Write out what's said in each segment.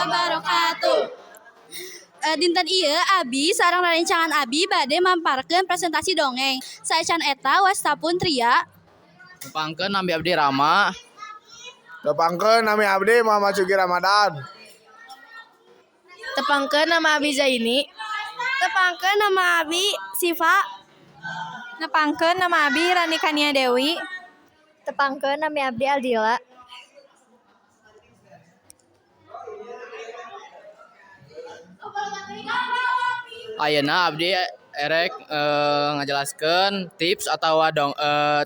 Wabarakatuh. Dinten ieu abi sareng rerencangan abi bade mamparkeun presentasi dongeng. Saacan eta wasta pun tria. Nepangkeun nami abdi Rama. Tepangkeun nami abdi Muhammad Sugi Ramadan. Tepangkeun nama abi Zaini. Tepangkeun nama abi Siva. Nepangkeun nama abi Rani Kania Dewi. Tepangkeun nami abdi Aldila. Ayeuna abdi erek ngajelaskeun tips atawa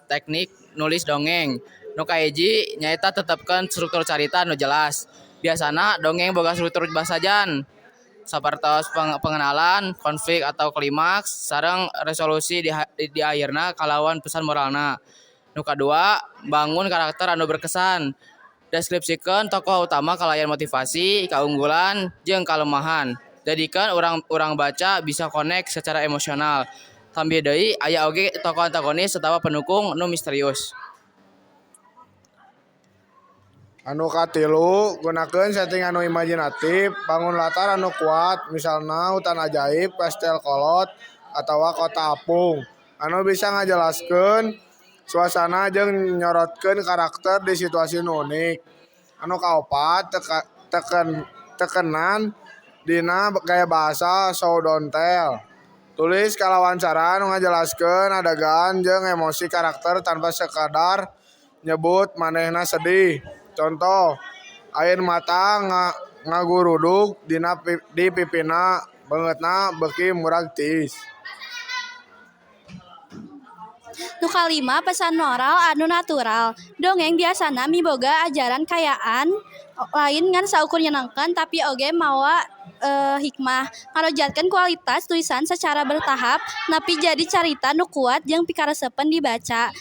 teknik nulis dongeng. Nu kahiji nyaeta tetepkeun struktur carita nu jelas. Biasana dongeng boga struktur basajan sapertos pengenalan, konflik atau klimaks, sareng resolusi di akhirna kalawan pesan moralna. Nu kadua, bangun karakter anu berkesan. Deskripsikeun tokoh utama kalayan motivasi, kaunggulan, jeung kalemahan. Jadikeun urang baca bisa connect secara emosional. Tambih deui aya oge tokoh antagonis atawa pendukung nu misterius. Anu katilu, gunakeun setting anu imajinatif, bangun latar anu kuat, misalna hutan ajaib, kastel kolot, atawa kota apung. Anu bisa ngajelaskeun suasana jeung nyorotkeun karakter di situasi nu unik. Anu kaopat, tekenan dina gaya bahasa show don't tell. Tulis kalawan cara anu ngajelaskeun adegan jeung emosi karakter tanpa sekadar nyebut manehna sedih. Contoh, air mata ngagurudug di pipina, beungeutna beuki murag tiis. Nu kalima, pesan moral anu natural. Dongeng biasana miboga ajaran kaayaan lain ngan saukur nyenengkeun, tapi oge mawa hikmah. Ngaronjatkeun kualitas tulisan secara bertahap nepi jadi carita nu kuat jeung pikaresepeun dibaca.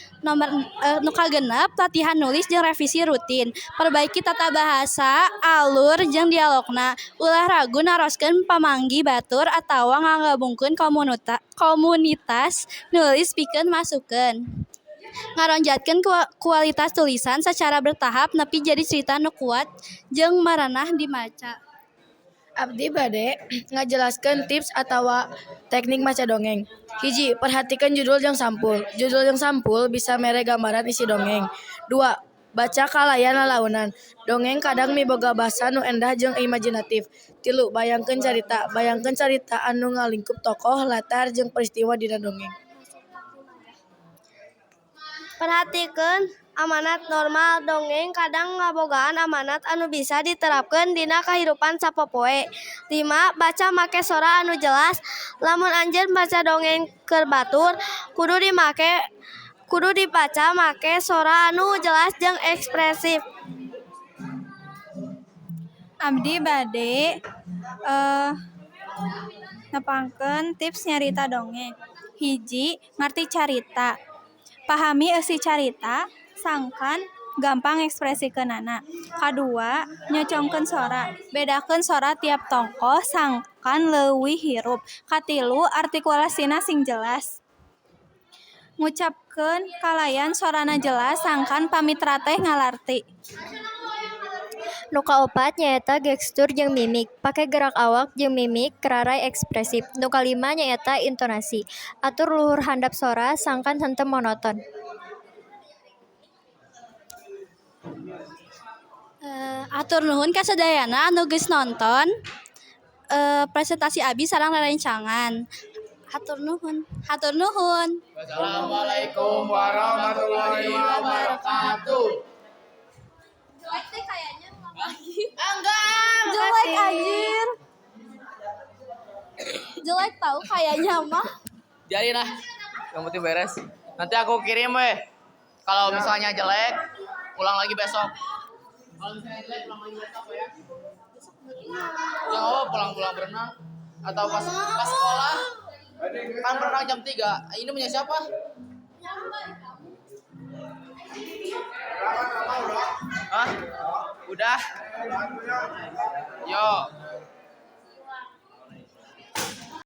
Nu kagenep, latihan nulis jeung revisi rutin. Perbaiki tata bahasa, alur, jeung dialogna. Ulah ragu naroskeun pamanggih batur atawa ngagabungkeun komunitas nulis pikeun masukan. Ngaronjatkeun kualitas tulisan secara bertahap nepi jadi carita nu kuat jeung marenah dimaca. Abdi bade ngajelaskeun tips atawa teknik maca dongeng. Hiji, perhatikeun judul jeung sampul. Judul jeung sampul bisa mere gambaran isi dongeng. Dua, baca kalayan lalaunan. Dongeng kadang miboga basa nu endah jeung imajinatif. Tilu, bayangkeun carita. Bayangkeun carita anu ngalingkup tokoh, latar, jeung peristiwa dina dongeng. Perhatikeun amanat normal. Dongeng kadang ngabogaan amanat anu bisa diterapkeun dina kahirupan sapopoe. 5. Baca make sora anu jelas. Lamun anjeun maca dongeng keur batur, kudu dibaca make sora anu jelas jeung ekspresif. Abdi bade nepangkeun tips nyarita dongeng. Hiji, ngarti carita. Pahami eusi carita sangkan gampang ekspresikeunana. Kadua, nyocongkeun sora. Bedakeun sora tiap tokoh sangkan leuwih hirup. Katilu, artikulasina sing jelas. Ngucapkeun kalayan sorana jelas sangkan pamitra teh ngalarti. Nu kaopat nyaeta gestur jeung mimik. Pake gerak awak jeung mimik kararay ekspresif. Nu kalima nyaeta intonasi. Atur luhur handap sora sangkan henteu monoton. Hatur nuhun ka sadayana anu geus nonton presentasi abi sareng rerencangan. Hatur nuhun. Hatur nuhun. Wassalamualaikum warahmatullahi wabarakatuh. Jelek teh kayaknya ulang lagi. Enggak. Jelek anjir. Jelek tahu kayaknya mah. Jadi nah, yang penting beres. Nanti aku kirim weh. Kalau misalnya jelek, ulang lagi besok. Kalau misalnya jelek, ulang lagi besok ya. Ya oh, pulang-pulang berenang atau pas pas sekolah kan berenang jam 3. Ini punya siapa? Hah? Udah? Yo.